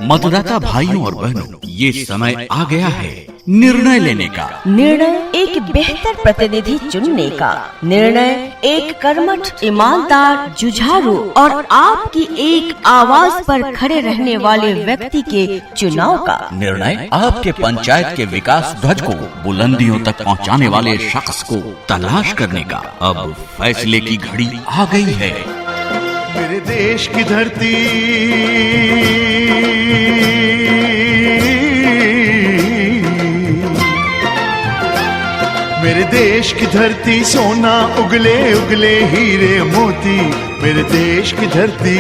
मतदाता भाइयों और बहनों, ये समय आ गया है निर्णय लेने का। निर्णय एक बेहतर प्रतिनिधि चुनने का, निर्णय एक कर्मठ, ईमानदार, जुझारू और आपकी एक आवाज पर खड़े रहने वाले व्यक्ति के चुनाव का। निर्णय आपके पंचायत के विकास ध्वज को बुलंदियों तक पहुंचाने वाले शख्स को तलाश करने का। अब फैसले की घड़ी आ गई है। मेरे देश की धरती, मेरे देश की धरती सोना उगले उगले हीरे मोती। मेरे देश की धरती,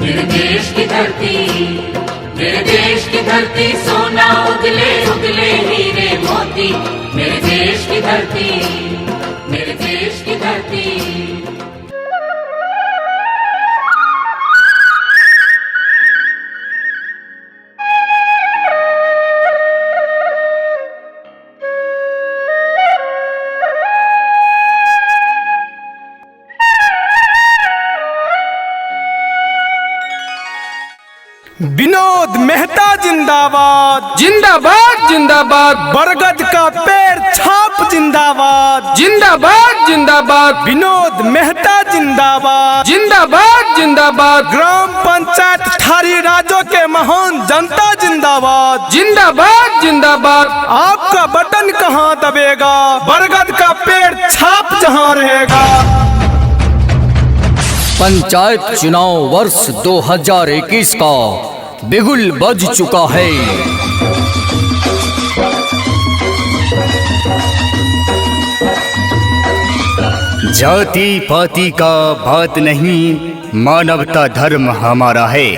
मेरे देश की धरती, मेरे देश की धरती सोना उगले उगले हीरे मोती। मेरे देश की धरती, मेरे देश की धरती। विनोद मेहता जिंदाबाद, जिंदाबाद जिंदाबाद। बरगद का पेड़ छाप जिंदाबाद, जिंदाबाद जिंदाबाद। विनोद मेहता जिंदाबाद, जिंदाबाद जिंदाबाद। ग्राम पंचायत थारी राजो के महान जनता जिंदाबाद, जिंदाबाद जिंदाबाद। आपका बटन कहाँ दबेगा, बरगद का पेड़ छाप जहाँ रहेगा। पंचायत चुनाव वर्ष 2021 का बिगुल बज चुका है। जाति पाति का बात नहीं, मानवता धर्म हमारा है।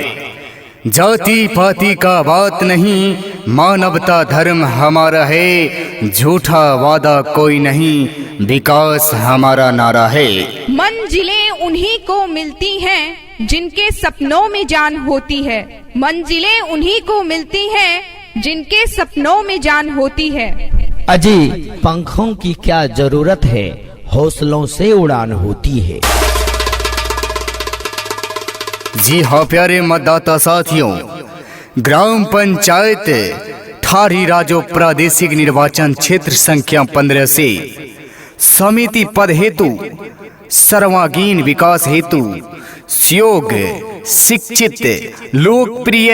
जाति पाति का बात नहीं, मानवता धर्म हमारा है। झूठा वादा कोई नहीं, विकास हमारा नारा है। मंजिलें उन्हीं को मिलती हैं जिनके सपनों में जान होती है। मंजिलें उन्हीं को मिलती हैं जिनके सपनों में जान होती है। अजी पंखों की क्या जरूरत है, हौसलों से उड़ान होती है। जी हाँ प्यारे मतदाता साथियों, ग्राम पंचायत ठारी राजो प्रादेशिक निर्वाचन क्षेत्र संख्या 15 से समिति पद हेतु सर्वांगीण विकास हेतु सुयोग्य, शिक्षित, लोकप्रिय,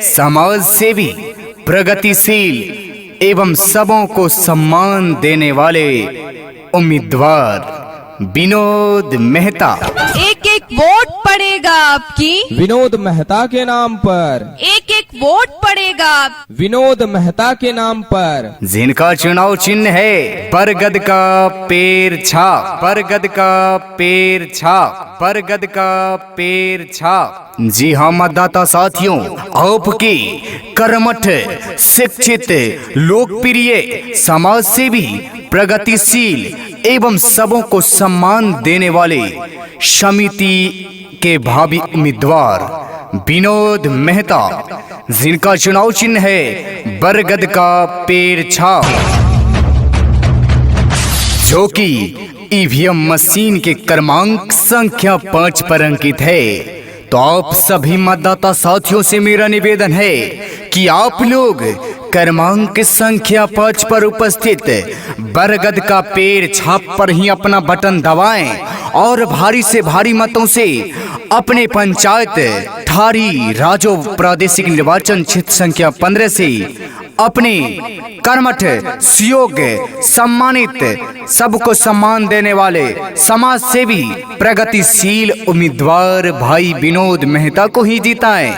समाज सेवी, प्रगतिशील एवं सबों को सम्मान देने वाले उम्मीदवार विनोद मेहता। एक एक वोट पड़ेगा आपकी विनोद मेहता के नाम पर। एक एक वोट पड़ेगा विनोद मेहता के नाम पर, जिनका चुनाव चिन्ह है बरगद का पेड़ छाप, बरगद का पेड़ छाप, बरगद का पेड़ छाप। जी हाँ मतदाता साथियों, आपके कर्मठ, शिक्षित, लोकप्रिय, समाज सेवी, प्रगतिशील एवं सबों को सम्मान देने वाले समिति के भावी उम्मीदवार विनोद मेहता, जिनका चुनाव चिन्ह है बरगद का पेड़ छाप, जो कि ईवीएम मशीन के क्रमांक संख्या 5 पर अंकित है। तो आप सभी मतदाता साथियों से मेरा निवेदन है कि आप लोग क्रमांक संख्या 5 पर उपस्थित बरगद का पेड़ छाप पर ही अपना बटन दबाएं और भारी से भारी मतों से अपने पंचायत ठारी राजो प्रादेशिक निर्वाचन क्षेत्र संख्या 15 से अपने कर्मठ, सुयोग्य, सम्मानित, सबको सम्मान देने वाले समाज सेवी, प्रगतिशील उम्मीदवार भाई विनोद मेहता को ही जिताएं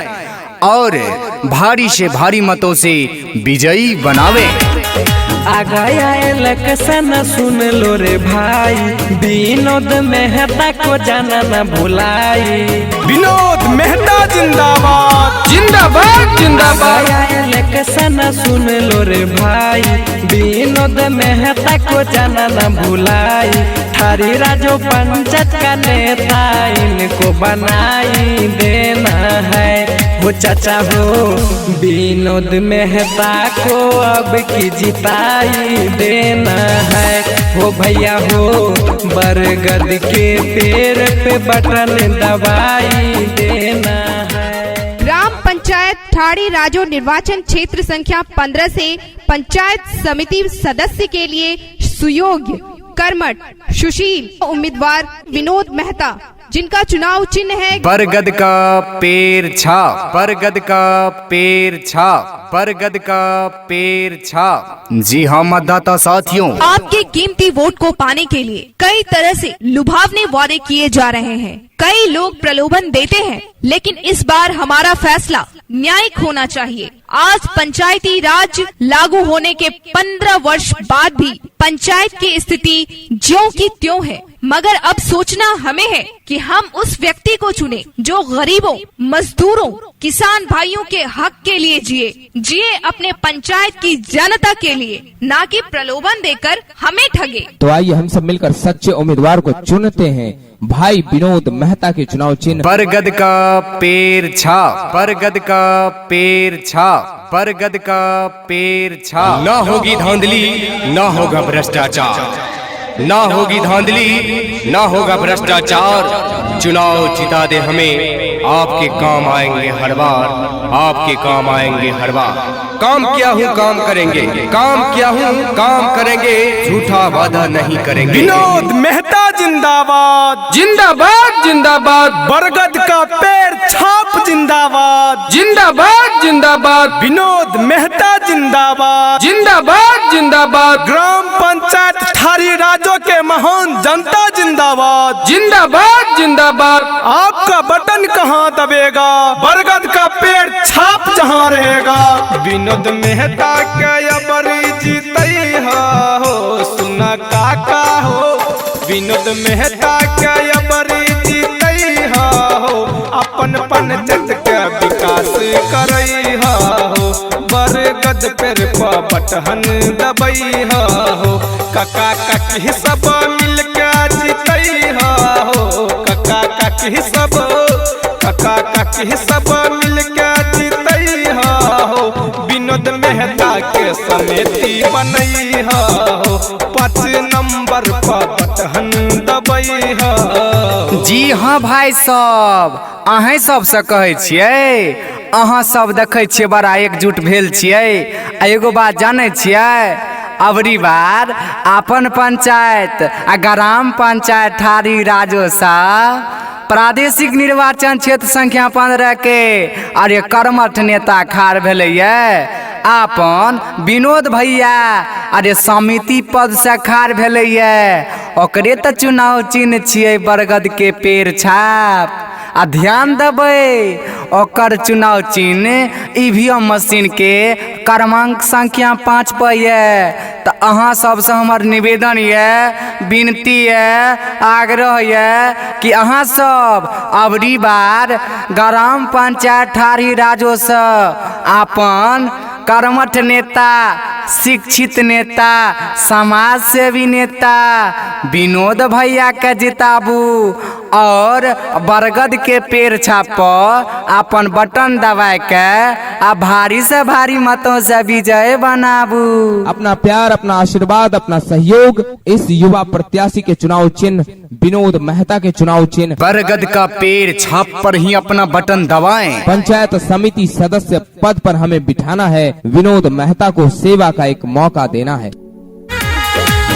और भारी से भारी मतों से विजयी बनावे। आ गया इलेक्शन सुन लो रे भाई, विनोद मेहता को जाना न भुलाई। विनोद मेहता जिंदाबाद, जिंदाबाद जिंदाबाद। आ गया इलेक्शन सुन लो रे भाई, विनोद मेहता को जाना न भुलाई। थारी राजो पंचायत का नेता इनको बनाई देना है। हो चाचा हो विनोद मेहता को अब की जिताई देना है। हो भैया हो बरगद के पेड़ पे बटन दबाई देना है। ग्राम पंचायत ठाड़ी राजो निर्वाचन क्षेत्र संख्या 15 से पंचायत समिति सदस्य के लिए सुयोग्य, कर्मठ, सुशील उम्मीदवार विनोद मेहता, जिनका चुनाव चिन्ह है बरगद का पेड़ छाप, बरगद का पेड़ छाप, बरगद का पेड़ छाप। जी हाँ मतदाता साथियों, आपके कीमती वोट को पाने के लिए कई तरह से लुभावने वादे किए जा रहे हैं, कई लोग प्रलोभन देते हैं, लेकिन इस बार हमारा फैसला न्यायिक होना चाहिए। आज पंचायती राज लागू होने के 15 वर्ष बाद भी पंचायत की स्थिति ज्यों की त्यों है, मगर अब सोचना हमें है कि हम उस व्यक्ति को चुने जो गरीबों, मजदूरों, किसान भाइयों के हक के लिए जिए, जिए अपने पंचायत की जनता के लिए, ना कि प्रलोभन देकर हमें ठगे। तो आइए हम सब मिलकर सच्चे उम्मीदवार को चुनते हैं, भाई विनोद मेहता के चुनाव चिन्ह बरगद का पेड़ छाप, बरगद का पेड़ छाप, बरगद का पेड़ छाप। ना होगी धांधली, ना होगा भ्रष्टाचार, ना होगी धांधली, ना होगा भ्रष्टाचार। चुनाव जिता दे हमें, आपके काम आएंगे हर बार, आपके काम आएंगे हर बार। काम किया हूँ काम करेंगे, काम किया हूँ काम करेंगे, झूठा वादा नहीं करेंगे। विनोद मेहता जिंदाबाद, जिंदाबाद जिंदाबाद, बरगद का पेड़ छाप जिंदाबाद, जिंदाबाद जिंदाबाद, विनोद मेहता जिंदाबाद, जिंदाबाद जिंदाबाद, ग्राम पंचायत थारी राजो के महान जनता जिंदाबाद, जिंदाबाद जिंदाबाद। आपका बटन कहाँ दबेगा, बरगद का पेड़ छाप जहाँ रहेगा। विनोद मेहता के अबरी जीतई हो, सुना काका हो, विनोद मेहता के अबरी जीतई हो, अपन पंचायत के विकास करई हो, बरगद पेड़ पर बटन दबई हो, काका काकी सब मिल के जीतई हो, काका काकी सब, काका काकी सब मिल के जीतई हो, विनोद मेहता के समिति बनई हो, 5 नंबर पर बटन दबई हो। जी हाँ भाई सब, अहें सबसे कहै छियै, अहाँ सब देखै छियै बड़ा एकजुट भेल छियै। आ एगो बात जानै छियै, अबरी बार अपन पंचायत आ ग्राम पंचायत ठाड़ी राजोसा प्रादेशिक निर्वाचन क्षेत्र संख्या 15 के अरे कर्मठ नेता खाड़ भेलैये अपन विनोद भैया, अरे समिति पद से खाड़ भेलैये, ओकरे तऽ चुनाव चिन्ह छियै बरगद के पेड़ छाप। आ ध्यान देबै, ओकर चुनाव चिन्ह ईवीएम मशीन के क्रमांक संख्या 5 पर ये। तो अहाँ सबसे हमर निवेदन ये, विनती ये, आग्रह ये कि अहाँ सब अबरी बार ग्राम पंचायत ठाड़ी राजो से अपन कर्मठ नेता, शिक्षित नेता, समाज सेवी नेता विनोद भैया के जिताबू और बरगद के पेड़ छाप पर अपन बटन दबाए के आ भारी से भारी मतों से विजय बनाबू। अपना प्यार, अपना आशीर्वाद, अपना सहयोग इस युवा प्रत्याशी के चुनाव चिन्ह विनोद मेहता के चुनाव चिन्ह बरगद का पेड़ छाप पर ही अपना बटन दबाएं। पंचायत समिति सदस्य पद पर हमें बिठाना है, विनोद मेहता को सेवा का एक मौका देना है।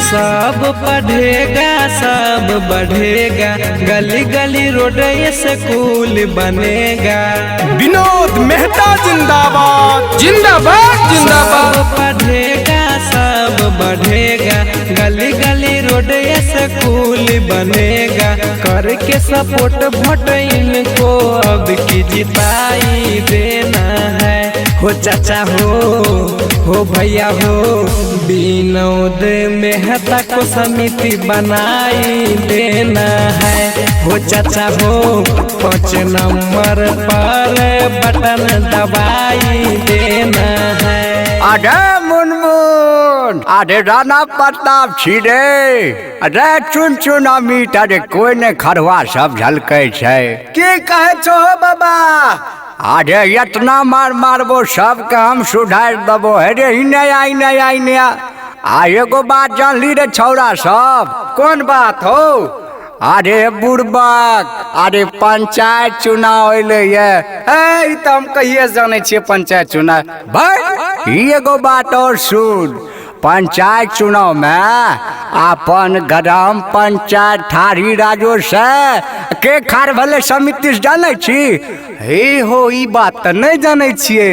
सब पढ़ेगा सब बढ़ेगा, गली गली रोड स्कूल बनेगा। विनोद मेहता जिंदाबाद, जिंदाबाद जिंदाबाद। सब पढ़ेगा सब बढ़ेगा, गली गली रोड स्कूल बनेगा। करके सपोर्ट वोट इनको अब की जिताई देना है। हो चाचा हो भैया हो, विनोद मेहता को समिति बनाई देना है। हो चाचा हो, 5 नंबर पर बटन दबाई देना है। अरे मुनमुन, कोन? अरे राणा प्रताप छी रे। अरे चुन चुन अमित, अरे कोई ने खरवा सब झलकै छै। की कहै छो हो बाबा? अरे इतना मार मारबो सबके हम सुधारि देबो। हे रे इने आ इने आ इने आ। आ एगो बात जानली रे छौड़ा सब? कोन बात हो? अरे बुड़बक, अरे पंचायत चुनाव अयलै ये। ए ई तऽ हम कहिए से जानै छियै पंचायत चुनाव। भाई ई एगो बात और सुन, पंचायत चुनाव में अपन ग्राम पंचायत ठाढ़ी राजो से के खार भेलै समिति से जानै छी? हे हो ई बात तऽ नहि जानै छियै।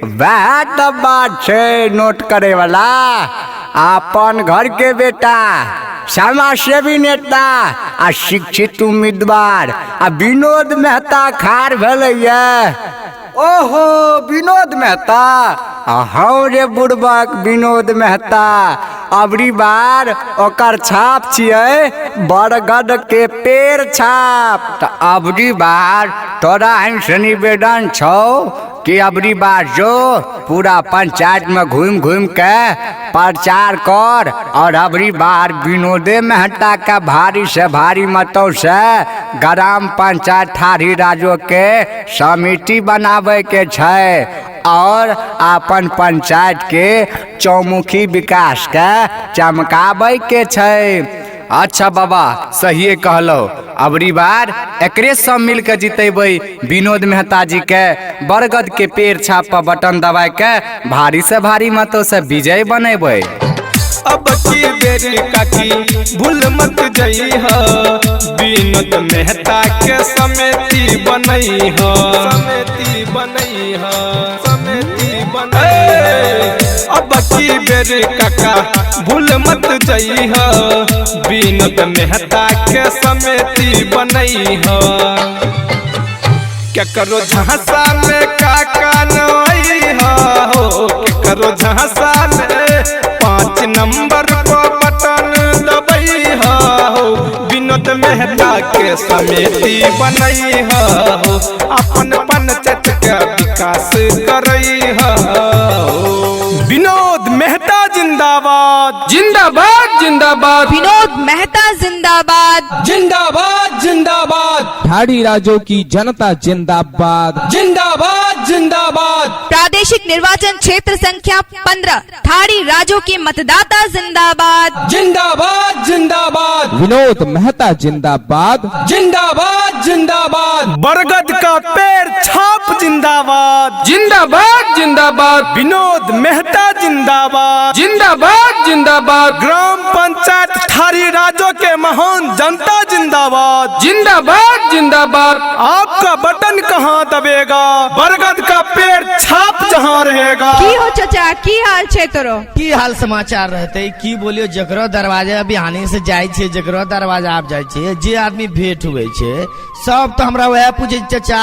वएह तऽ बात छै नोट करे वाला। अपन घर के बेटा, समाजसेवी नेता आ शिक्षित उम्मीदवार आ विनोद मेहता खार भेलै ये। ओहो विनोद मेहता? हँ रे बुड़बक विनोद मेहता, अबरी बार ओकर छाप छियै बरगद के पेड़ छाप। तऽ अबरी बार तोरा से निवेदन छौ कि अबरी बार जो पूरा पंचायत में घूम घूम के प्रचार कर और अबरी बार विनोदे मेहता का भारी से भारी मतों से ग्राम पंचायत ठाढ़ी राजो के समिति बनावे के छै और अपन पंचायत के चौमुखी विकास के चमकाबै के छै। अच्छा बाबा सहिए कहलो, अबरी बार एकरे सब मिल के जितेबै विनोद मेहता जी के बरगद के पेड़ छाप पर बटन दबाय के भारी से भारी मतों से विजय बनेबै। अब की बेरी काकी भूल मत जइह, विनोद मेहता के समिति बनैह, समिति बनैह, समिति बनैह। अब की बेरी काका भूल मत जइह, विनोद मेहता के समिति बनैह। केकरो झांसा में काका नइह हो, केकरो झांसा में 5 नंबर पर बटन दबैह हो, विनोद मेहता के समिति बनैह हो, अपन पंचायत के विकास करैह हो। विनोद मेहता जिंदाबाद जिंदाबाद जिंदाबाद, विनोद मेहता जिंदाबाद जिंदाबाद जिंदाबाद, ठाढ़ी राजो की जनता जिंदाबाद जिंदाबाद जिंदाबाद। प्रादेशिक निर्वाचन क्षेत्र संख्या 15 ठाढ़ी राजो के मतदाता जिंदाबाद जिंदाबाद जिंदाबाद, विनोद मेहता जिंदाबाद जिंदाबाद जिंदाबाद, बरगद का पेड़ छाप जिंदाबाद जिंदाबाद जिंदाबाद, विनोद मेहता जिंदाबाद जिंदाबाद जिंदाबाद, ग्राम पंचायत ठाढ़ी राजो के महान जनता जिंदाबाद जिंदाबाद जिंदाबाद। आपका बटन कहाँ दबेगा, बरगद का पेड़ छाप जहाँ रहेगा। की हो चचा, की हाल छे तोरो? की हाल समाचार रहते? की बोलियो, जकरो दरवाजा बिहानी से जाय छे, जकरो दरवाजा आप जाय छे, जे आदमी भेंट हुए छे सब तो हमरा वह पूछे चचा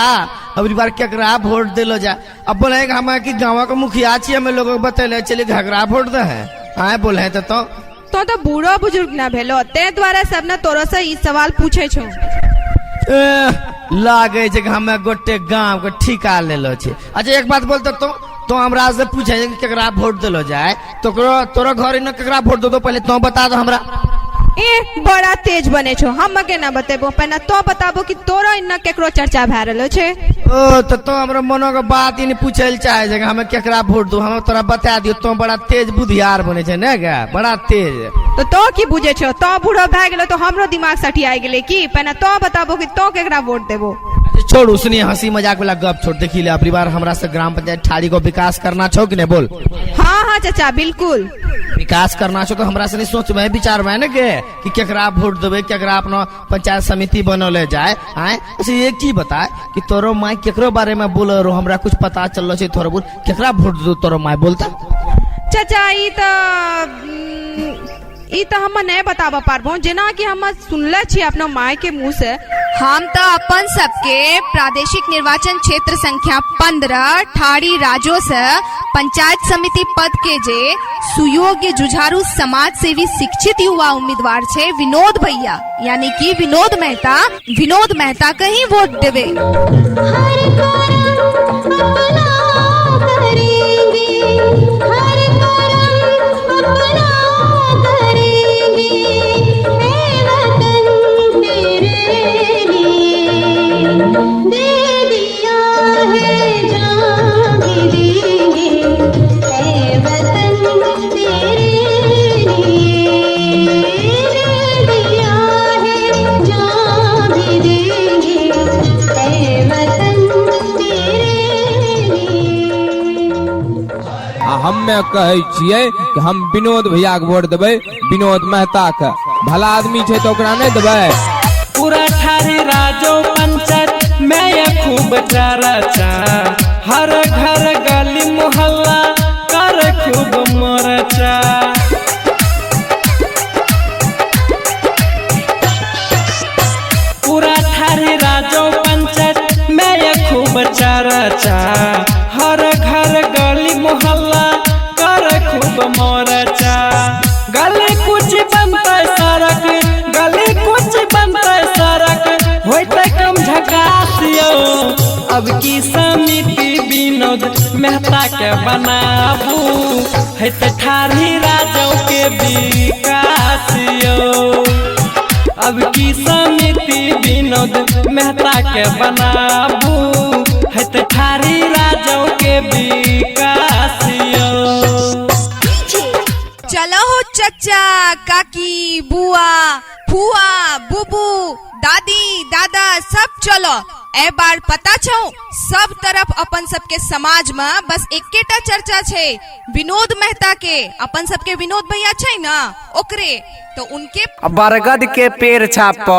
अबरी बार केकरा वोट देलो जा। अब बोले हम कि गाँव के मुखिया छी, हमें लोगों के बतैले चले घगरा वोट दे है आए बोले हैं तो बूढ़ो बुजुर्ग ना भेलो ते द्वारा सब ने तोरो से ई सवाल पूछे छो। लागे छे कि हमें गोटे गांव के ठिका लेलो छे। अच्छा एक बात बोलते तो हमरा से पूछे कि केकरा वोट देलो जाए, तो तोरो घर न केकरा वोट दो, पहले तो बता दो हमरा। ए बड़ा तेज बने छो, हम के ना बतेबो, पहले तो बताबो कि तोरो इन्ना केकरो चर्चा भए रहलो छे। ओ तो हमरा मनो के बात इन पूछे चाहे छे कि हमें केकरा वोट दो, हम तोरा बता दियो। तो बड़ा तेज बुधियार बने छे ने गे, बड़ा तेज। तो की बुझे छो, तो बूढ़ो भए गेलो तो हमरो दिमाग सठियाई गेले की। पहले तो बताबो कि तो केकरा वोट देबो। छोड़ उसने हंसी मजाक वाला गप छोड़। देखी ले अबरी बार हमरा से ग्राम पंचायत ठाड़ी को विकास करना छो कि नहीं बोल? हाँ हाँ चाचा बिल्कुल विकास करना छो तो हमरा से नहीं सोचबे विचारबे ने के कि केकरा वोट देबे, केकरा अपना पंचायत समिति बनौले जाए। आए अच्छा एक चीज बता कि तोरो माय केकरो बारे में बोल रहो, हमरा कुछ पता चललो छे थोड़ा बहुत, केकरा वोट दो तोरो माय बोलता? चाचा ई तो हम नहीं बताबा पारबो, जेना कि हम सुनले छी अपना माय के मुंह से। हम तो अपन सबके प्रादेशिक निर्वाचन क्षेत्र संख्या 15 ठाड़ी राजो से पंचायत समिति पद के जे सुयोग्य जुझारू समाज सेवी शिक्षित युवा उम्मीदवार छे विनोद भैया यानी कि विनोद मेहता के ही वोट देवे। हर करम अपना करेंगे, हर करम अपना हम्मे कहै छियै कि हम विनोद भैया के वोट देबै, विनोद मेहता के। भला आदमी छै तऽ ओकरा नहि देबै? पूरा ठारी राजो पंचायत में ये खूब चर्चा, हर घर गली मोहल्ला कर खूब मोर्चा। पूरा ठारी राजो पंचायत में ये खूब चर्चा, हर घर गली मोहल्ला कर खूब मोर्चा। गली कुछ बनते सड़क, गली कुछ बनते सड़क, होते कम झकास यो। अब की समिति विनोद मेहता के बनाबू, हेते ठारी राजो के विकास यो। अब की समिति विनोद मेहता के बनाबू, हेते ठारी राजो के विकास यो। चलो हो चचा, काकी, बुआ, फुआ, बुबू, दादी, दादा सब चलो। ए बार पता छौ सब तरफ अपन सबके समाज में बस एकेटा चर्चा छे विनोद मेहता के। अपन सबके विनोद भैया छै ना ओकरे तो उनके बरगद के पेड़ छाप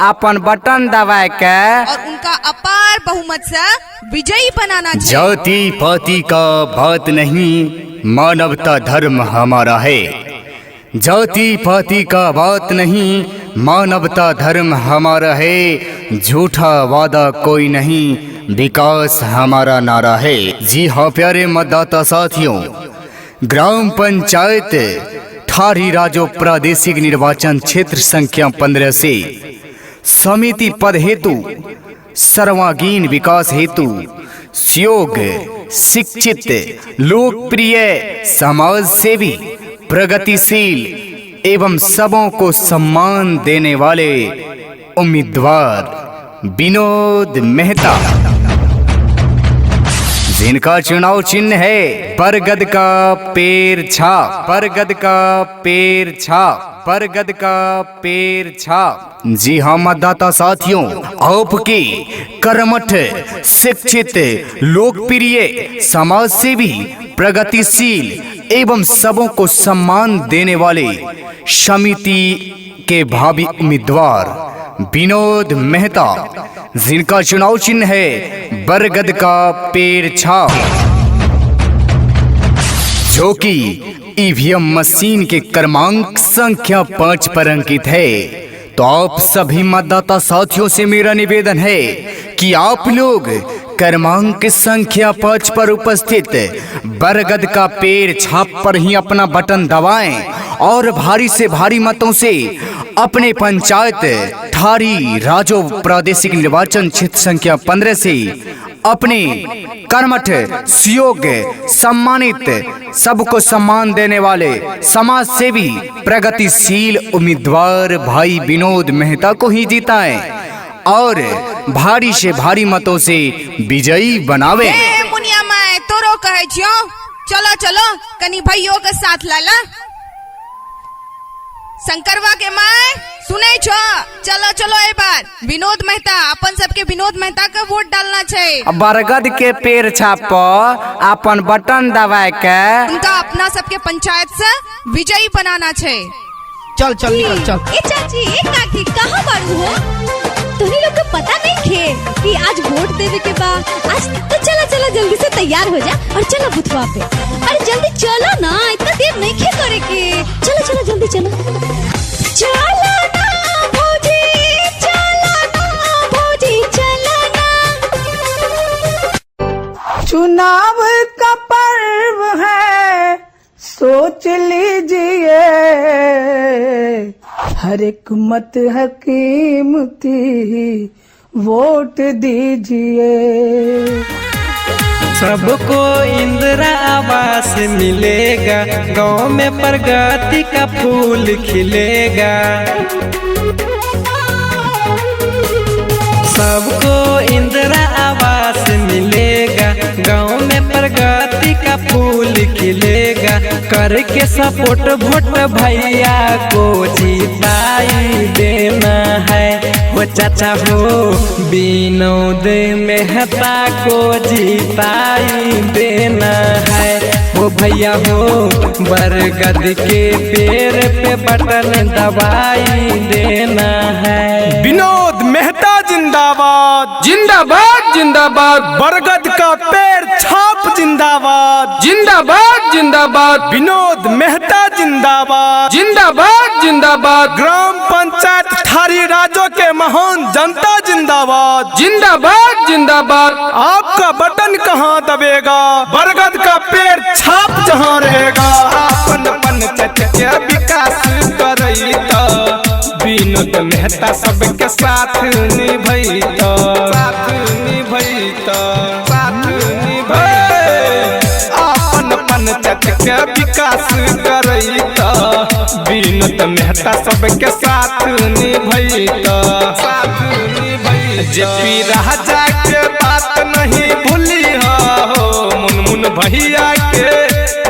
अपन बटन दबाए के और उनका अपार बहुमत से विजयी बनाना छे। जाति पाति का बात नहीं, मानवता धर्म हमारा है। जाति पाति का बात नहीं, मानवता धर्म हमारा है। झूठा वादा कोई नहीं, विकास हमारा नारा है। जी हाँ प्यारे मतदाता साथियों, ग्राम पंचायत ठारी राजो प्रादेशिक निर्वाचन क्षेत्र संख्या 15 से समिति पद हेतु सर्वांगीण विकास हेतु सुयोग्य, शिक्षित, लोकप्रिय, समाज सेवी, प्रगतिशील एवं सबों को सम्मान देने वाले उम्मीदवार विनोद मेहता, जिनका चुनाव चिन्ह है बरगद का पेड़ छाप, बरगद का पेड़ छाप, बरगद का पेड़ छाप। जी हाँ मतदाता साथियों, आपके कर्मठ, शिक्षित, लोकप्रिय, समाजसेवी, प्रगतिशील एवं सबों को सम्मान देने वाले समिति के भावी उम्मीदवार विनोद मेहता, जिनका चुनाव चिन्ह है बरगद का पेड़ छाप, जो कि ईवीएम मशीन के क्रमांक संख्या 5 पर अंकित है। तो आप सभी मतदाता साथियों से मेरा निवेदन है कि आप लोग क्रमांक संख्या 5 पर उपस्थित बरगद का पेड़ छाप पर ही अपना बटन दबाएं और भारी से भारी मतों से अपने पंचायत ठारी राजो प्रादेशिक निर्वाचन क्षेत्र संख्या 15 से अपने कर्मठ, सुयोग्य, सम्मानित, सबको सम्मान देने वाले समाज सेवी, प्रगतिशील उम्मीदवार भाई विनोद मेहता को ही जिताएं और भारी से भारी मतों से विजयी बनावे। मुनिया मैं तोरो कहे छियो, चलो चलो कनी भाइयों के साथ लाला। शंकरवा के my सुने छो, चलो चलो ए बार विनोद मेहता, अपन सबके विनोद मेहता के वोट डालना छे। बरगद के पेड़ छाप अपन बटन दबाए के उनका अपना सबके पंचायत से विजयी बनाना छे। चल चल निकल चल। ए चाची, ए काकी, कहाँ बारू हो? तुही लोग के पता नहीं खे कि आज वोट देवे के बा। आज तो चला चला जल्दी से तैयार हो जा और चलो बुथवा पे। अरे जल्दी चलो ना, इतना देर नहीं खे करे के। चलो चलो जल्दी चलो। चलो ना भौजी, चलो ना भौजी, चलो ना। चुनाव का पर्व है, सोच लीजिए, हर एक मत है कीमती, वोट दीजिए। सबको इंदिरा आवास मिलेगा, गांव में प्रगति का फूल खिलेगा। सबको इंदिरा आवास मिलेगा, गांव में प्रगति का फूल खिलेगा। करके सपोर्ट वोट भैया को जिताई देना है, हो हो चाचा हो विनोद मेहता को जिताई देना है। हो भैया हो बरगद के पेड़ पे बटन दबाई देना है। विनोद मेहता जिंदाबाद जिंदाबाद जिंदाबाद, बरगद का पेड़ छाप जिंदाबाद जिंदाबाद जिंदाबाद, विनोद मेहता जिंदाबाद जिंदाबाद जिंदाबाद, ग्राम पंचायत ठारी राजो के महान जनता जिंदाबाद जिंदाबाद जिंदाबाद। आपका बटन कहाँ दबेगा, बरगद का पेड़ छाप जहाँ रहेगा। अपन पंचायत के विकास करैता, विनोद मेहता सबके साथ निभैता, साथ निभैता, साथ निभैता। अपन पंचायत के विकास करैता, विनोद मेहता सबके साथ निभैता, साथ निभैता। जेपी राजा के बात नहीं भूली हो, मुनमुन भैया के,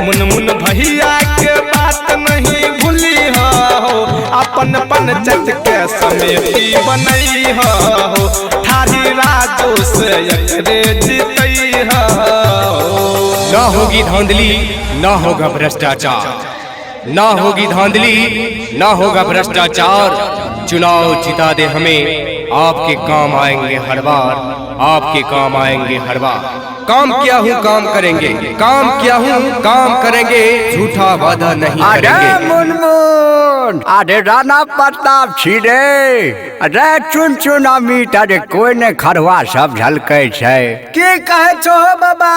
मुनमुन भैया के बात नहीं भूली हो। अपन पंचायत के समिति बनई हो, ठारी राजो से एकरे जीतई हो। ना होगी धांधली ना होगा भ्रष्टाचार, ना होगी धांधली ना होगा भ्रष्टाचार। चुनाव जिता दे हमें, आपके काम आएंगे हर बार, आपके काम आएंगे हर बार। काम किया हूँ काम करेंगे, काम किया हूँ काम करेंगे, झूठा वादा नहीं अरे करेंगे। मुनमुन, अरे राणा प्रताप छी रे, अरे चुन चुन अमित, अरे कोई ने खरवा सब झलकै छै। की कहै छो हो बाबा?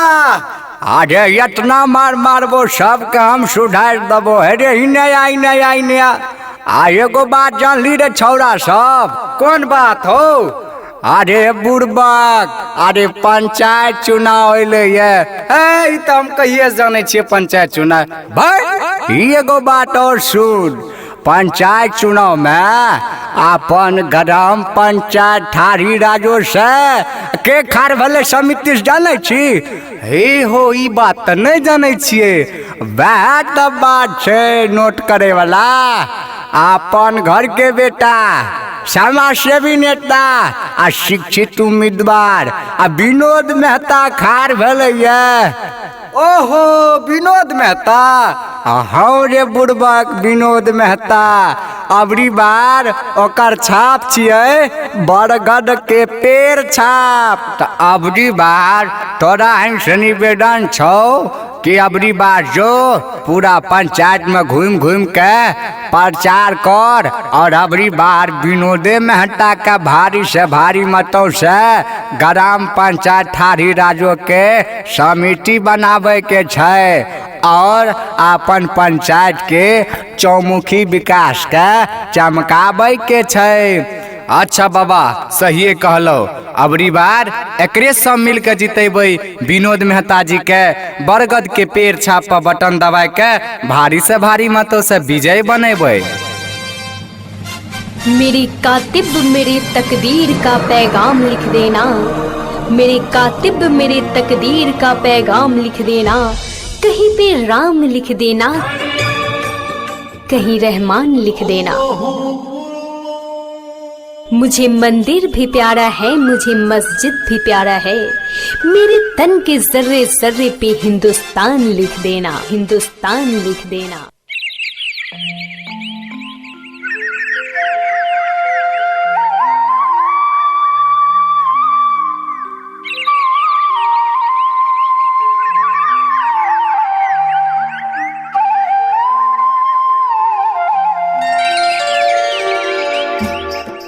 अरे इतना मार मारबो सबके हम सुधार देबो। हे रे इने आ, इने आ, इने आ। आ एगो बात जानली रे छौड़ा सब? कौन बात हो? अरे बुड़बक, अरे पंचायत चुनाव अयलै ये। ए, ई तऽ हम कहिए से जानै छियै पंचायत चुनाव। भाई ई एगो बात और सुन, पंचायत चुनाव में अपन ग्राम पंचायत ठारी राजो से के खार भेलै समिति से जानै छी? हे हो, ई बात तऽ नहि जानै छियै। वएह तऽ बात छै नोट करे वाला। अपन घर के बेटा, समाजसेवी नेता आ शिक्षित उम्मीदवार आ विनोद मेहता खार भेलै ये। ओहो विनोद मेहता, हँ रे बुड़बक विनोद मेहता, अबरी बार ओकर छाप छियै बरगद के पेड़ छाप। तऽ अबरी बार तोरा से निवेदन छौ कि अबरी बार जो पूरा पंचायत में घूम घूम के प्रचार कर और अबरी बार विनोदे मेहता का भारी से भारी मतों से ग्राम पंचायत ठारी राजो के समिति बनावे के छै और अपन पंचायत के चौमुखी विकास के चमकावे के छै। अच्छा बाबा सहिए कहलो, अबरी बार एकरे सब मिल के जितेबै विनोद मेहता जी के बरगद के पेड़ छाप पर बटन दबाए के भारी से भारी मतों से विजय बनेबै। मेरी कातिब मेरी तकदीर का पैगाम लिख देना, मेरे कातिब मेरी तकदीर का पैगाम लिख देना, कहीं पे राम लिख देना, कहीं रहमान लिख देना। मुझे मंदिर भी प्यारा है, मुझे मस्जिद भी प्यारा है, मेरे तन के जर्रे जर्रे पे हिंदुस्तान लिख देना, हिंदुस्तान लिख देना।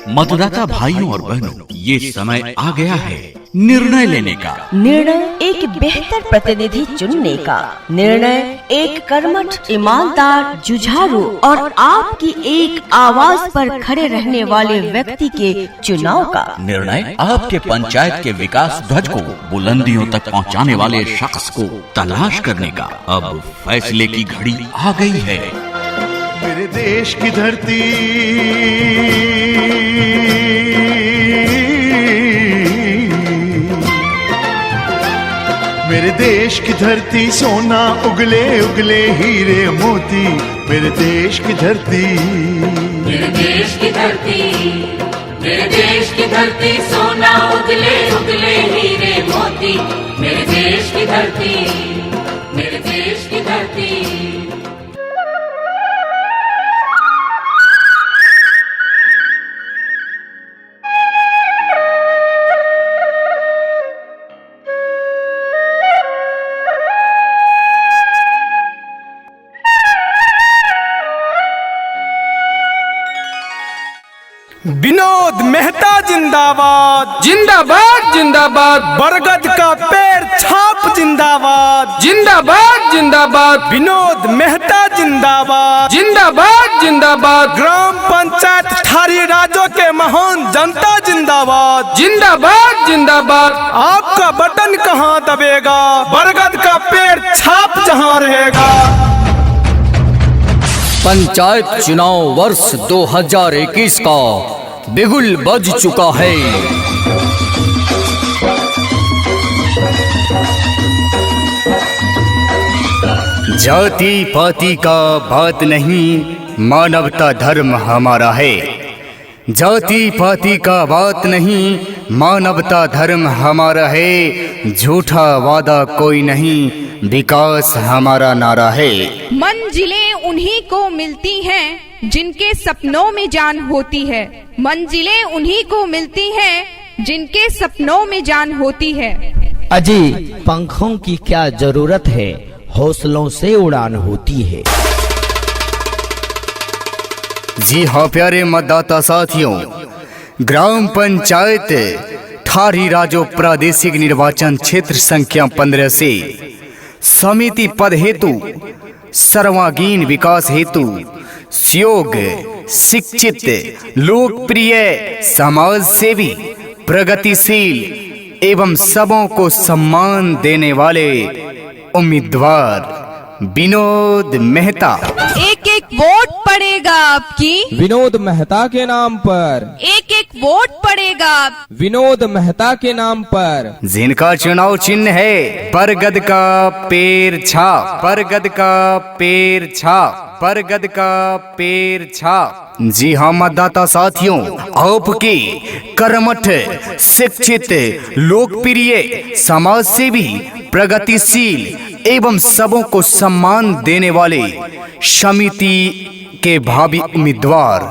मतदाता भाइयों और बहनों, ये समय आ गया है निर्णय लेने का। निर्णय एक बेहतर प्रतिनिधि चुनने का, निर्णय एक कर्मठ, ईमानदार, जुझारू और आपकी एक आवाज पर खड़े रहने वाले व्यक्ति के चुनाव का। निर्णय आपके पंचायत के विकास ध्वज को बुलंदियों तक पहुंचाने वाले शख्स को तलाश करने का। अब फैसले की घड़ी आ गई है। मेरे देश की धरती, मेरे देश की धरती सोना उगले उगले हीरे मोती, मेरे देश की धरती, मेरे देश की धरती, मेरे देश की धरती सोना उगले उगले हीरे मोती, मेरे देश की धरती, मेरे देश की धरती। विनोद मेहता जिंदाबाद, जिंदाबाद जिंदाबाद। बरगद का पेड़ छाप जिंदाबाद, जिंदाबाद जिंदाबाद। विनोद मेहता जिंदाबाद, जिंदाबाद जिंदाबाद। ग्राम पंचायत ठारी राजो के महान जनता जिंदाबाद, जिंदाबाद जिंदाबाद। आपका बटन कहाँ दबेगा, बरगद का पेड़ छाप जहाँ रहेगा। पंचायत चुनाव वर्ष 2021 का बिगुल बज चुका है। जाति पाति का बात नहीं, मानवता धर्म हमारा है। जाति पाति का बात नहीं, मानवता धर्म हमारा है। झूठा वादा कोई नहीं, विकास हमारा नारा है। मंजिलें उन्हीं को मिलती हैं जिनके सपनों में जान होती है। मंजिलें उन्हीं को मिलती हैं जिनके सपनों में जान होती है। अजी पंखों की क्या जरूरत है, हौसलों से उड़ान होती है। जी हाँ प्यारे मतदाता साथियों, ग्राम पंचायत ठारी राजो प्रादेशिक निर्वाचन क्षेत्र संख्या 15 से समिति पद हेतु सर्वांगीण विकास हेतु सुयोग्य, शिक्षित, लोकप्रिय, समाज सेवी, प्रगतिशील एवं सबों को सम्मान देने वाले उम्मीदवार विनोद मेहता। एक एक वोट पड़ेगा आपकी विनोद मेहता के नाम पर। एक एक वोट पड़ेगा विनोद मेहता के नाम पर, जिनका चुनाव चिन्ह है बरगद का पेड़ छाप, बरगद का पेड़ छाप, बरगद का पेड़ छाप। जी हाँ मतदाता साथियों, आपके कर्मठ, शिक्षित, लोकप्रिय, समाज सेवी, प्रगतिशील एवं सबों को सम्मान देने वाले समिति के भावी उम्मीदवार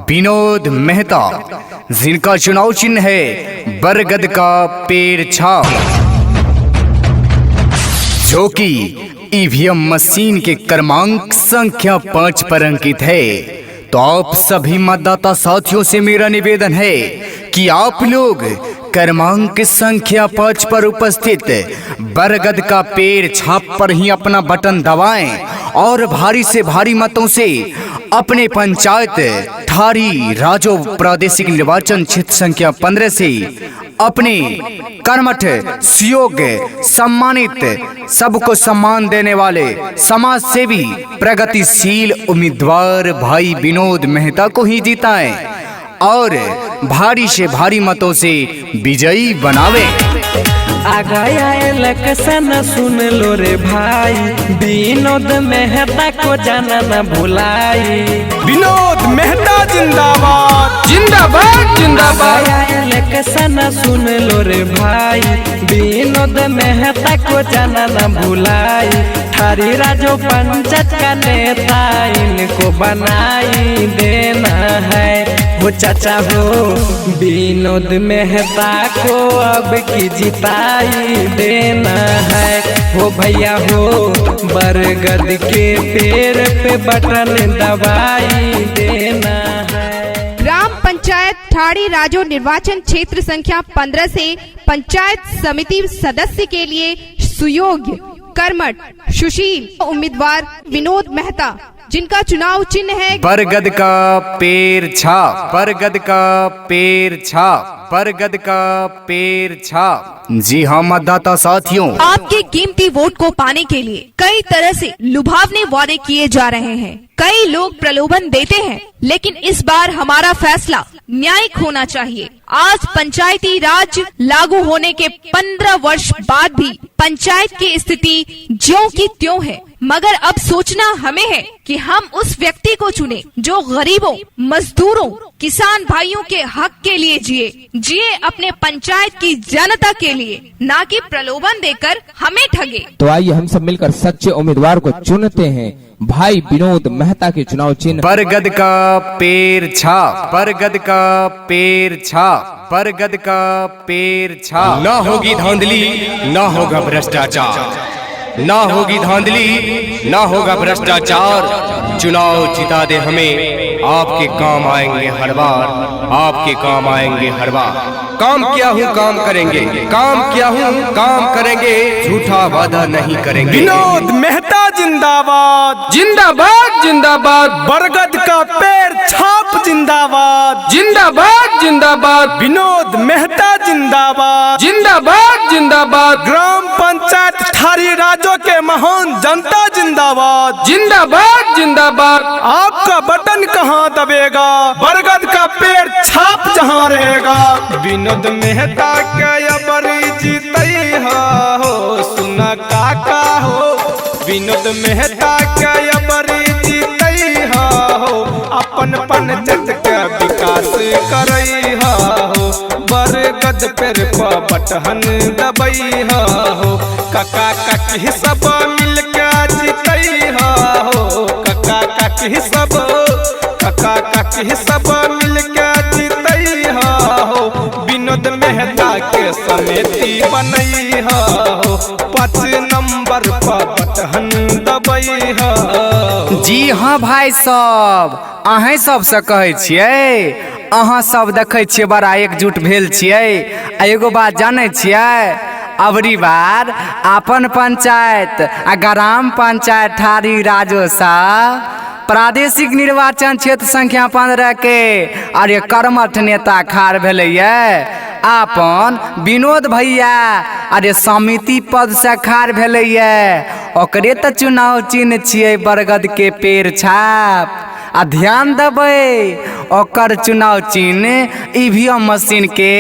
विनोद मेहता, जिनका चुनाव चिन्ह है बरगद का पेड़ छाप, जो कि ईवीएम मशीन के क्रमांक संख्या 5 पर अंकित है। तो आप सभी मतदाता साथियों से मेरा निवेदन है कि आप लोग क्रमांक संख्या 5 पर उपस्थित बरगद का पेड़ छाप पर ही अपना बटन दबाएं और भारी से भारी मतों से अपने पंचायत ठारी राजो प्रादेशिक निर्वाचन क्षेत्र संख्या 15 से अपने कर्मठ, सुयोग्य, सम्मानित, सबको सम्मान देने वाले समाज सेवी, प्रगतिशील उम्मीदवार भाई विनोद मेहता को ही जिताएं और भारी से भारी मतों से विजयी बनावे। आ गया इलेक्शन सुन लो रे भाई, विनोद मेहता को जाना न भुलाई। विनोद मेहता जिंदाबाद, जिंदाबाद जिंदाबाद। आ गया इलेक्शन सुन लो रे भाई, विनोद मेहता को जाना न भुलाई। ठारी राजो पंचायत का नेता इनको बनाई देना है। हो चाचा हो विनोद मेहता को अब की जिताई देना है। हो भैया हो बरगद के पेड़ पे बटन दबाई देना है। ग्राम पंचायत ठाड़ी राजो निर्वाचन क्षेत्र संख्या 15 से पंचायत समिति सदस्य के लिए सुयोग्य, कर्मठ, सुशील उम्मीदवार विनोद मेहता, जिनका चुनाव चिन्ह है बरगद का पेड़ छाप, बरगद का पेड़ छाप, बरगद का पेड़ छाप। जी हाँ मतदाता साथियों, आपके कीमती वोट को पाने के लिए कई तरह से लुभावने वादे किए जा रहे हैं, कई लोग प्रलोभन देते हैं, लेकिन इस बार हमारा फैसला न्यायिक होना चाहिए। आज पंचायती राज लागू होने के 15 वर्ष बाद भी पंचायत की स्थिति ज्यों की त्यों है। मगर अब सोचना हमें है कि हम उस व्यक्ति को चुने जो गरीबों, मजदूरों, किसान भाइयों के हक के लिए जिए, जिए अपने पंचायत की जनता के लिए, ना कि प्रलोभन देकर हमें ठगे। तो आइए हम सब मिलकर सच्चे उम्मीदवार को चुनते हैं, भाई विनोद मेहता के चुनाव चिन्ह बरगद का पेड़ छाप, बरगद का पेड़ छाप, बरगद का पेड़ छाप। ना होगी धांधली, ना होगा भ्रष्टाचार, ना होगी धांधली, ना होगा भ्रष्टाचार। चुनाव जिता दे हमें, आपके काम आएंगे हर बार, आपके काम आएंगे हर बार। काम किया हूँ काम करेंगे, काम किया हूँ काम करेंगे, झूठा वादा नहीं करेंगे। विनोद मेहता जिंदाबाद, जिंदाबाद जिंदाबाद, बरगद का पेड़ छाप जिंदाबाद, जिंदाबाद जिंदाबाद, विनोद मेहता जिंदाबाद, जिंदाबाद जिंदाबाद, ग्राम पंचायत ठारी राजो के महान जनता जिंदाबाद, जिंदाबाद जिंदाबाद। आपका बटन कहाँ दबेगा, बरगद का पेड़ छाप जहाँ रहेगा। विनोद मेहता के अबरी जीतई हो, सुना काका हो, विनोद मेहता के अबरी जीतई हो, अपन पंचायत के विकास करई हो, बरगद पेड़ पर बटन दबई हो, काका काकी सब मिल के जीतई हो, काका काकी सब, काका काकी सब मिल के जीतई हो, विनोद मेहता के समिति बनई हो, 5 नंबर पर बटन दबई हो। जी हाँ भाई सब, अहें सबसँ कहै छियै, अहाँ सब देखै छियै बड़ा एकजुट भेल छियै। आ एगो बात जानै छियै, अबरी बार अपन पंचायत आ ग्राम पंचायत ठारी राजोसा प्रादेशिक निर्वाचन क्षेत्र संख्या 15 के अरे कर्मठ नेता खाड़ भेलैये अपन विनोद भैया, अरे समिति पद से खाड़ भेलैये, ओकरे तऽ चुनाव चिन्ह छियै बरगद के पेड़ छाप। आ ध्यान देबै, ओकर चुनाव चिन्ह ईवीएम मशीन के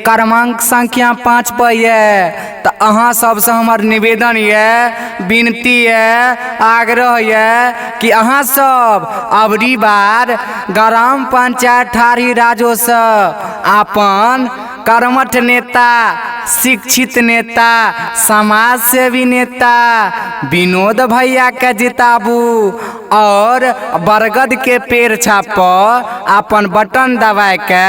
क्रमांक संख्या 5 पर यऽ। तऽ अहाँ सबसँ हमर निवेदन यऽ, विनती यऽ, आग्रह यऽ कि अहाँ सब अबरी बार ग्राम पंचायत ठारी राजोसँ अपन कर्मठ नेता, शिक्षित नेता, समाज सेवी नेता विनोद भैया के जिताबू और बरगद के पेड़ छाप पर अपन बटन दबाए के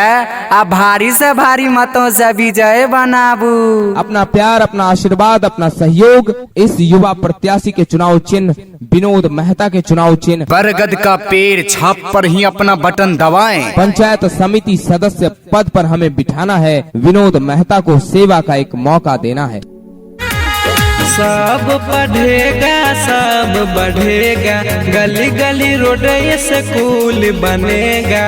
आ भारी से भारी मतों से विजय बनाबू। अपना प्यार, अपना आशीर्वाद, अपना सहयोग इस युवा प्रत्याशी के चुनाव चिन्ह विनोद मेहता के चुनाव चिन्ह बरगद का पेड़ छाप पर ही अपना बटन दबाएं। पंचायत समिति सदस्य पद पर हमें बिठाना है, विनोद मेहता को सेवा का एक मौका देना है। सब पढ़ेगा सब बढ़ेगा, गली गली रोड स्कूल बनेगा।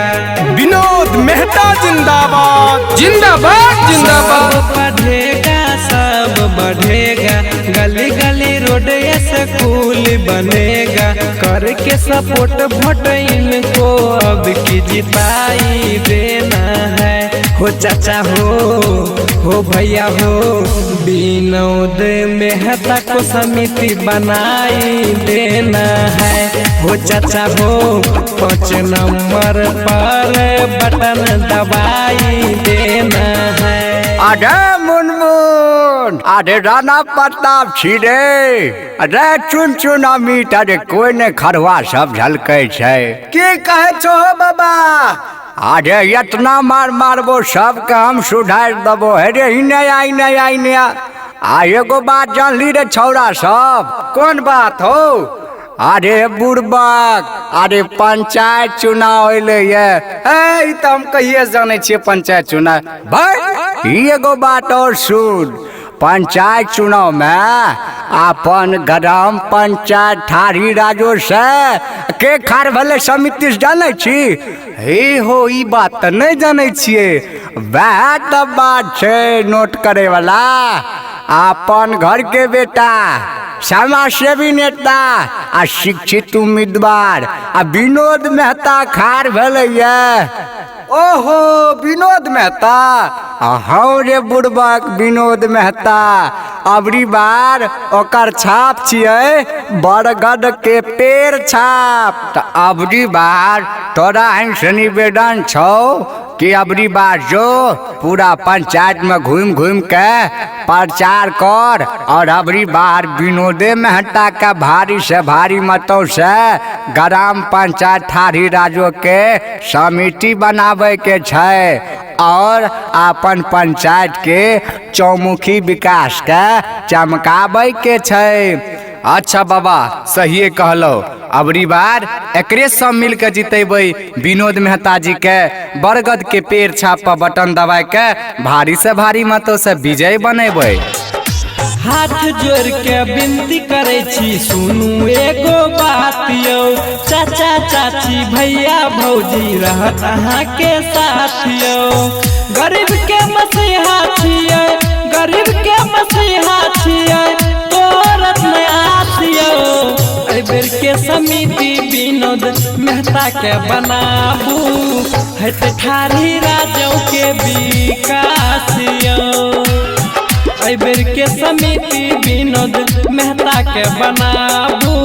विनोद मेहता जिंदाबाद, जिंदाबाद जिंदाबाद। सब पढ़ेगा सब बढ़ेगा, गली गली रोड स्कूल बनेगा। करके सपोर्ट वोट इनको अब की जिताई देना है। हो चाचा हो भैया हो, विनोद मेहता को समिति बनाई देना है। हो चाचा हो, 5 नंबर पर बटन दबाई देना है। अरे मुनमुन, अरे राणा प्रताप छी रे, अरे चुन चुन अमित, अरे कोई ने खरवा सब झलकै छै। की कहै छो बाबा? अरे इतना मार मारबो सबके हम सुधारि देबो। हे रे इने आ, इने आ, इने आ। आ एगो बात जानली रे छौड़ा सब? कोन बात हो? अरे बुड़बक, अरे पंचायत चुनाव अयलै ये। ए ई तऽ हम कहिए जानै छियै पंचायत चुनाव। भाई ई एगो बात और सुन, पंचायत चुनाव में अपन ग्राम पंचायत ठारी राजो से के खाड़ भेलै समिति से जानै छी? हे हो, ई बात तऽ नहि जानै छियै। वएह तऽ बात छै नोट करे वाला। अपन घर के बेटा, समाजसेवी नेता आ शिक्षित उम्मीदवार आ विनोद मेहता खाड़ भेलै ये। ओहो विनोद मेहता। हौ रे बुड़बक विनोद मेहता, अबरी बार ओकर छाप छियै बरगद के पेड़ छाप। तऽ अबरी बार तोरा से निवेदन छौ कि अबरी बार जो पूरा पंचायत में घूम घूम के प्रचार कर और अबरी बार विनोदे मेहता का भारी से भारी मतों से ग्राम पंचायत ठाढ़ी राजो के समिति बनावे के छै और अपन पंचायत के चौमुखी विकास के चमकावे के छै। अच्छा बाबा सहिए कहलो, अबरी बार एकरे सब मिल के जितेबै विनोद मेहता जी के बरगद के पेड़ छाप पर बटन दबाए के भारी से भारी मतों से विजय बनेबै। हाथ जोड़ के विनती करे छी सुनू एगो बात यौ, चाचा चाची भैया भौजी रहत अहाँ के साथ यौ। गरीब के मसीहा छियै, गरीब के मसीहा छियै, तोरत नै आस यौ। एहि बेर के समिति विनोद मेहता के बनाबू, हेतै ठाढ़ी राजो के विकास यौ। एहि बेर के समिति विनोद मेहता के बनाबू,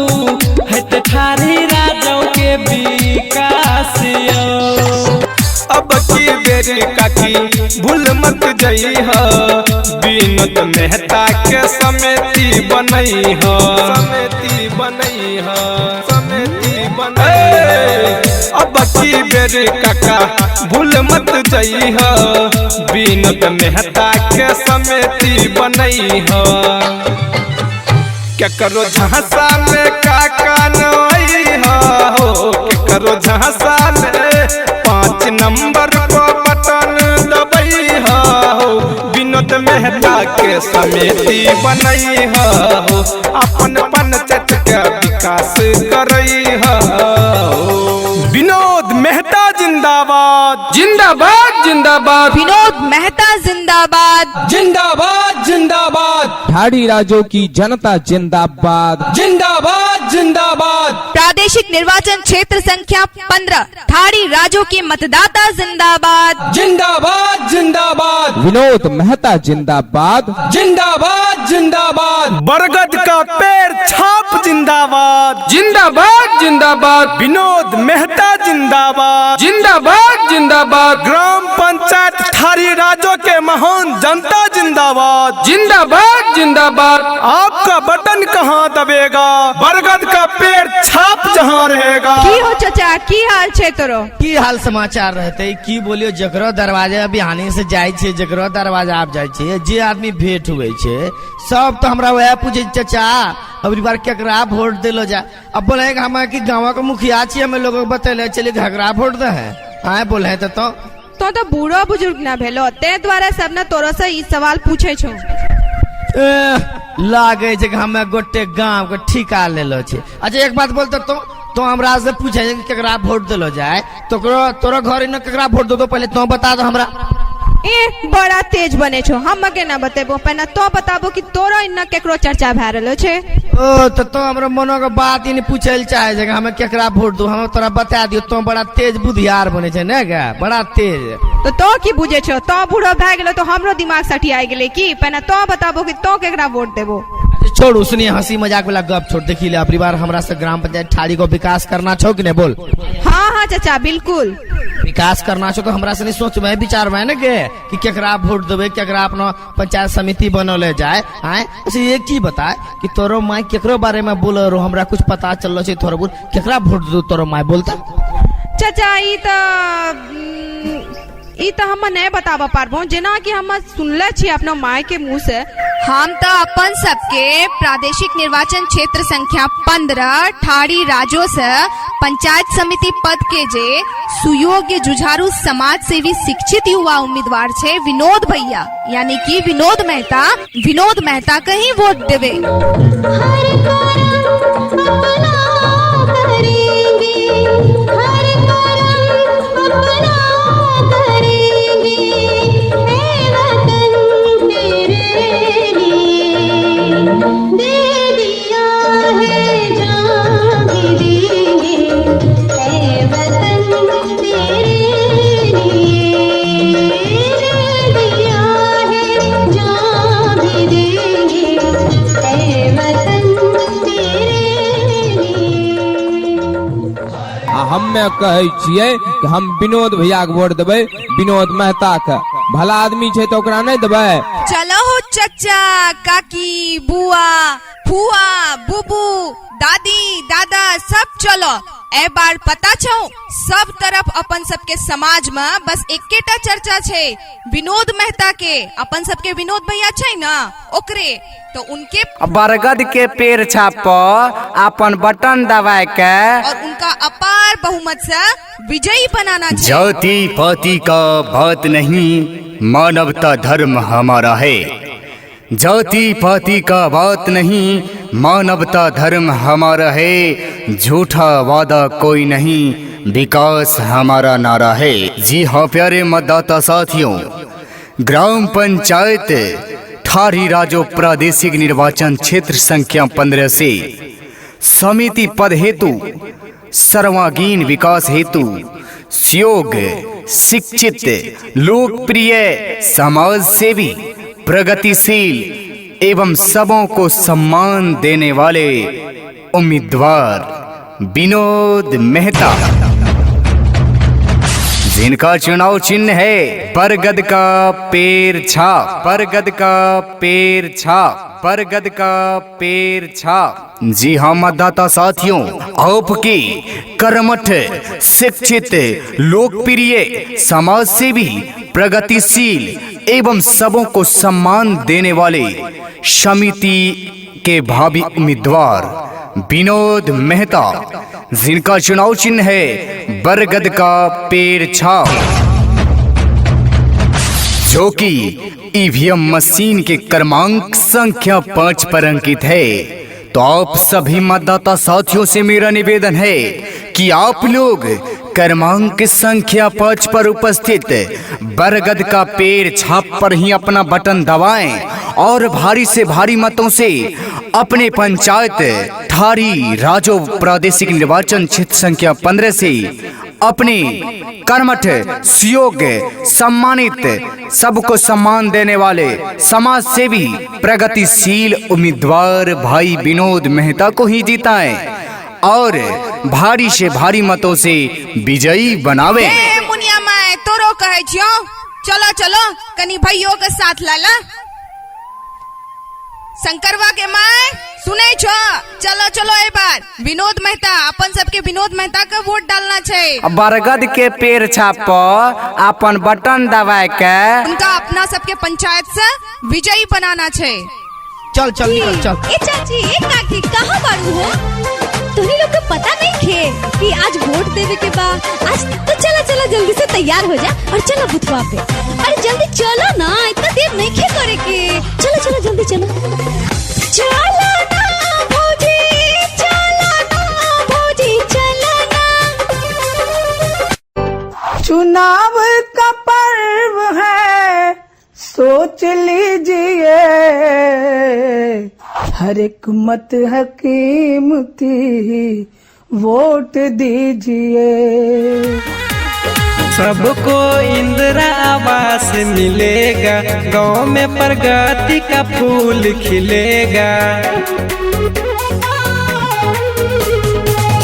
हेतै ठाढ़ी राजो के विकास यौ। अब की बेरी काकी भूल मत जइह, विनोद मेहता के समिति बनैह, समिति बनैह, समिति बनैह। अब की बेरी काका भूल मत जइह, विनोद मेहता के समिति बनैह। केकरो झांसा में काका नइह हो, केकरो झांसा में 5 नंबर पर बटन दबैह हो, विनोद मेहता के समिति बनैह हो, अपन पंचायत के विकास करैह हो। विनोद मेहता जिंदाबाद, जिंदाबाद जिंदाबाद, विनोद मेहता जिंदाबाद, जिंदाबाद जिंदाबाद, ठाढ़ी राजो की जनता जिंदाबाद, जिंदाबाद जिंदाबाद। प्रादेशिक निर्वाचन क्षेत्र संख्या 15 ठाढ़ी राजो के मतदाता जिंदाबाद, जिंदाबाद जिंदाबाद, विनोद मेहता जिंदाबाद, जिंदाबाद जिंदाबाद, बरगद का पेड़ छाप जिंदाबाद, जिंदाबाद जिंदाबाद, विनोद मेहता जिंदाबाद, जिंदाबाद जिंदाबाद, ग्राम पंचायत ठाढ़ी राजो के महान जनता जिंदाबाद, जिंदाबाद जिंदाबाद। आपका बटन कहाँ दबेगा, बरगद का पेड़ छाप जहाँ रहेगा। की हो चाचा, की हाल छे तोरो? की हाल समाचार रहते, की बोलियो जकरो दरवाजा बिहानी से जाय छे, जकरो दरवाजा आप जाय छे, जे आदमी भेंट हुए छे सब तो हमरा वह पूछे चाचा अबरी बार केकरा वोट देलो जा। अब बोले हम कि गाँव के मुखिया छी, हमें लोगों को बतेले चलिए घगरा वोट दे है, आए बोले है तो बूढ़ो बुजुर्ग ना भेलो, ते द्वारा सब ने तोरो से ई सवाल पूछे छो। लागे छे कि हमें गोटे गांव के ठिका लेलो छे। अच्छा एक बात बोलते तो हमरा से पूछे कि केकरा वोट देलो जाए, तो तोरो घर न केकरा वोट दो, पहले तो बता दो हमरा। ए बड़ा तेज बने छो, हम के ना बतेबो, पहले तो बताबो कि तोरो इन्ना केकरो चर्चा भए रहलो छे। ओ तो हमरा मनो के बात इन पूछल चाहे जे हमें केकरा वोट दो, हम तोरा बता दियो, तो बड़ा तेज बुधियार बने छे ने गे, बड़ा तेज। तो की बुझे छो, तो बूढ़ो भए गेलो तो हमरो दिमाग सटियाई गेले की, पहले तो बताबो कि तो केकरा वोट देबो। छोड़ उसने हंसी मजाक वाला गप छोड़, देखी ले अबरी बार हमरा से ग्राम पंचायत ठाड़ी को विकास करना छो कि नहीं बोल? हाँ हाँ चाचा बिल्कुल विकास करना छो, तो हमरा से नहीं सोचबे विचारबे ने के कि केकरा वोट देबे, केकरा अपना पंचायत समिति बनौले जाए। आए अच्छा एक चीज बताए कि तोरो माय केकरो बारे में बोल रो, हमरा कुछ पता चललो छे थोड़ा बहुत, केकरा वोट दो तोरो माय बोलता? चाचा ई तो हम नहीं बताबा पारबो, जेना कि हम सुनले छी अपना माय के मुंह से। हम तो अपन सबके प्रादेशिक निर्वाचन क्षेत्र संख्या 15 ठाड़ी राजो से पंचायत समिति पद के जे सुयोग्य जुझारू समाज सेवी शिक्षित युवा उम्मीदवार छे विनोद भैया यानी कि विनोद मेहता के ही वोट देवे। दे दिया है जान भी देंगे, ऐ वतन तेरे लिए। में कहै छियै कि हम विनोद भैया के वोट देबै, विनोद मेहता के। भला आदमी छै तऽ ओकरा नहि देबै? चलो हो चचा, काकी, बुआ, फुआ, बुबू, दादी, दादा सब चलो। ए बार पता छौ सब तरफ अपन सबके समाज में बस एकेटा चर्चा छै विनोद मेहता के। अपन सबके विनोद भैया छै ना ओकरे, तो उनके बरगद के पेड़ छाप पर अपन बटन दबाए के और उनका अपार बहुमत से विजयी बनाना छै। जाति पाति का बात नहीं, मानवता धर्म हमारा है। जाति पाति का बात नहीं, मानवता धर्म हमारा है। झूठा वादा कोई नहीं, विकास हमारा नारा है। जी हाँ प्यारे मतदाता साथियों, ग्राम पंचायत ठारी राजो प्रादेशिक निर्वाचन क्षेत्र संख्या 15 से समिति पद हेतु सर्वांगीण विकास हेतु सुयोग्य, शिक्षित, लोकप्रिय, समाज सेवी, प्रगतिशील एवं सबों को सम्मान देने वाले उम्मीदवार विनोद मेहता, जिनका चुनाव चिन्ह है बरगद का पेड़ छाप, बरगद का पेड़ छाप, बरगद का पेड़ छाप। जी हाँ मतदाता साथियों, आपके कर्मठ, शिक्षित, लोकप्रिय, समाज सेवी, प्रगतिशील एवं सबों को सम्मान देने वाले समिति के भावी उम्मीदवार विनोद मेहता, जिनका चुनाव चिन्ह है बरगद का पेड़ छाप, जो कि ईवीएम मशीन के क्रमांक संख्या 5 पर अंकित है। तो आप सभी मतदाता साथियों से मेरा निवेदन है कि आप लोग क्रमांक संख्या 5 पर उपस्थित बरगद का पेड़ छाप पर ही अपना बटन दबाएं और भारी से भारी मतों से अपने पंचायत ठारी राजो प्रादेशिक निर्वाचन क्षेत्र संख्या 15 से अपने कर्मठ, सुयोग्य, सम्मानित, सबको सम्मान देने वाले समाज सेवी, प्रगतिशील उम्मीदवार भाई विनोद मेहता को ही जिताएं और भारी से भारी मतों से विजयी बनावे। ए मुनिया my तोरो कहै छियो, चलो चलो कनी भैयो के साथ लाला। शंकरवा के my सुनै छो, चलो चलो ए बार विनोद मेहता, अपन सबके विनोद मेहता के वोट डालना छै। बरगद के पेड़ छाप पर अपन बटन दबाए के उनका अपना सबके पंचायत से विजयी बनाना छै। चल चल निकल चल। ए चाची, ए काकी, कहाँ बारू हो? तुहनी लोग के पता नहीं खे कि आज वोट देवे के बा। आज तो चला चला जल्दी से तैयार हो जा और चलो बुथवा पे। अरे जल्दी चलो ना, इतना देर नहीं खे करे के। चलो चलो जल्दी चलो। चलो ना भौजी, चलो ना भौजी, चलो ना। चुनाव का पर्व है, सोच लीजिए, हर एक मत है कीमती, वोट दीजिए। सबको इंदिरा आवास मिलेगा, गांव में प्रगति का फूल खिलेगा।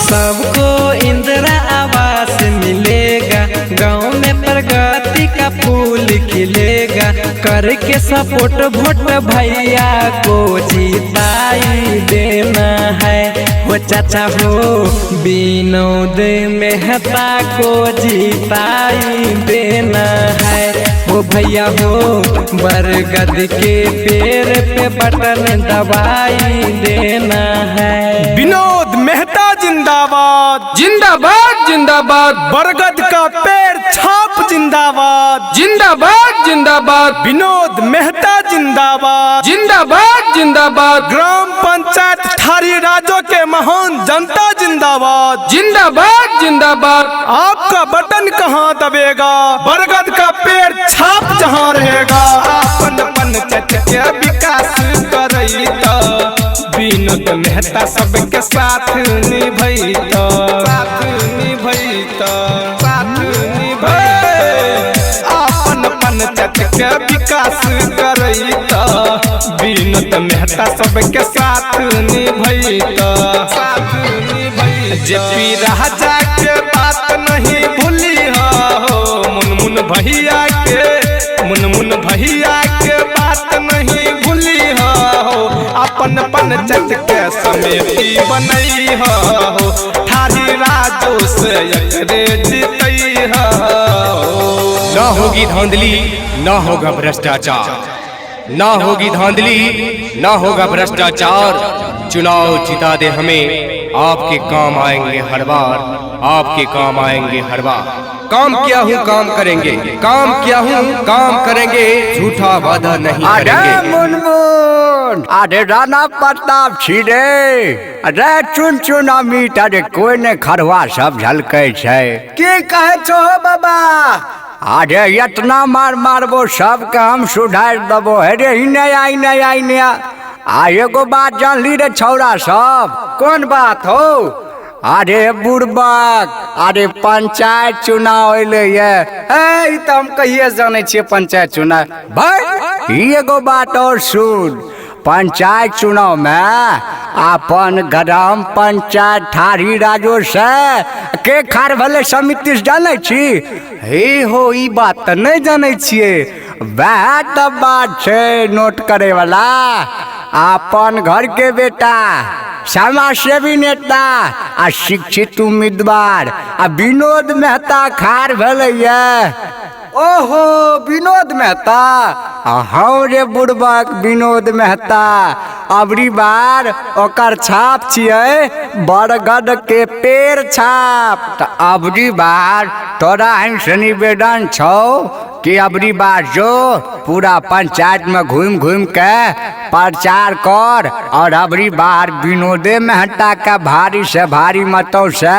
सबको इंदिरा आवास मिलेगा, गांव में प्रगति का फूल खिलेगा। करके सपोर्ट वोट भैया को जिताई देना है। हो चाचा हो विनोद मेहता को जिताई देना है। हो भैया हो बरगद के पेड़ पे बटन दबाई देना है। विनोद मेहता जिंदाबाद, जिंदाबाद जिंदाबाद, बरगद का पेड़ छाप जिंदाबाद, जिंदाबाद जिंदाबाद, विनोद मेहता जिंदाबाद, जिंदाबाद जिंदाबाद, ग्राम पंचायत ठारी राजो के महान जनता जिंदाबाद, जिंदाबाद जिंदाबाद। आपका बटन कहाँ दबेगा, बरगद का पेड़ छाप जहाँ रहेगा। अपन पंचायत के विकास करैता, विनोद मेहता सबके साथ निभैता, साथ निभैता, साथ निभैता। अपन पंचायत के विकास करैता, विनोद मेहता सबके साथ निभैता, साथ निभैता। जेपी राजा के बात नहीं भूली हो, मुनमुन भैया के, मुनमुन भैया के बात नहीं भूली हो। अपन पंचायत के समिति बनई हो, ठारी राजो से एकरे जीतई हो। ना होगी धांधली, ना होगा भ्रष्टाचार, ना होगी धांधली, ना होगा भ्रष्टाचार। चुनाव जिता दे हमें, आपके काम आएंगे हर बार, आपके काम आएंगे हर बार। काम किया हूँ काम करेंगे, काम किया हूँ काम करेंगे, झूठा वादा नहीं अरे करेंगे। मुनमुन, अरे राणा प्रताप छी रे, अरे चुन चुन अमित, अरे कोई ने खरवा सब झलकै छै। की कहै छो बाबा? अरे इतना मार मारबो सबके हम सुधार देबो। हे रे इने आ इने आ इने आ। आ एगो बात जानली रे छौड़ा सब? कौन बात हो? अरे बुड़बक, अरे पंचायत चुनाव अयलै ये। ए ई तऽ हम कहिए जानै छियै पंचायत चुनाव। भाई ई एगो बात और सुन, पंचायत चुनाव में अपन ग्राम पंचायत ठारी राजो से के खार भेलै समिति से जानै छी? हे हो ई बात तऽ नहि जानै छियै। वएह तऽ बात छै नोट करे वाला। अपन घर के बेटा, समाजसेवी नेता आ शिक्षित उम्मीदवार आ विनोद मेहता खार भेलै ये। ओहो विनोद मेहता, हँ रे बुड़बक विनोद मेहता, अबरी बार ओकर छाप छियै बरगद के पेड़ छाप। तऽ अबरी बार तोरा से निवेदन छौ कि अबरी बार जो पूरा पंचायत में घूम घूम के प्रचार कर और अबरी बार विनोदे मेहता का भारी से भारी मतों से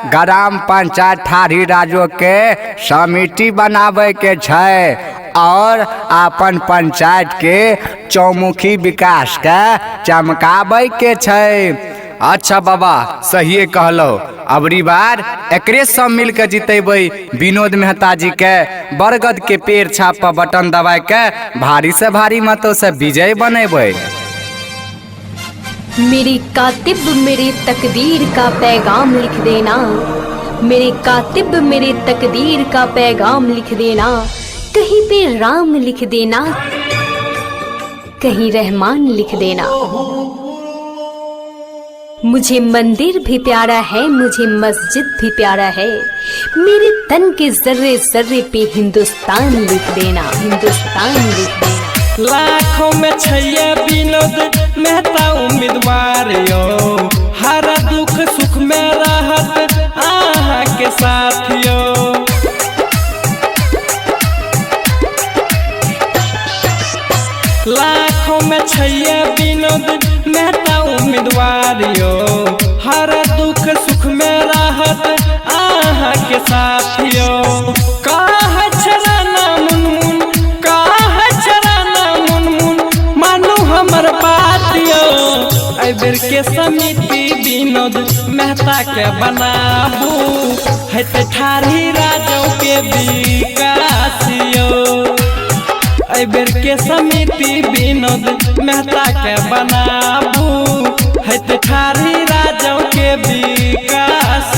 ग्राम पंचायत ठारी राजो के समिति बनावे के छै और अपन पंचायत के चौमुखी विकास के चमकावे के छै। अच्छा बाबा सहिए कहलो, अबरी बार एकरे सब मिल के जीतेबै विनोद मेहता जी के बरगद के पेड़ छाप पर बटन दबाए के भारी से भारी मतों से विजय बनेबै। मेरे कातिब मेरे तकदीर का पैगाम लिख देना, मेरे कातिब मेरे तकदीर का पैगाम लिख देना, कहीं पे राम लिख देना, कहीं रहमान लिख देना। मुझे मंदिर भी प्यारा है, मुझे मस्जिद भी प्यारा है, मेरे तन के जर्रे जर्रे पे हिंदुस्तान लिख देना, हिंदुस्तान लिख देना। लाखों में छैया विनोद मेहता उम्मीदवार यो, हर दुख सुख में राहत आहा के साथ यो। लाखों में छैया विनोद मेहता उम्मीदवार यो, हर दुख सुख में राहत आहा के साथ यो। काह छराना मुनमुन, काह छराना मुनमुन, मानू हमर बात यो। एहि बेर के समिति विनोद मेहता के बनाबू, हेतै ठारी राजो के विकास यो। एहि बेर के समिति विनोद मेहता के बनाबू, हेतै ठारी राजो के विकास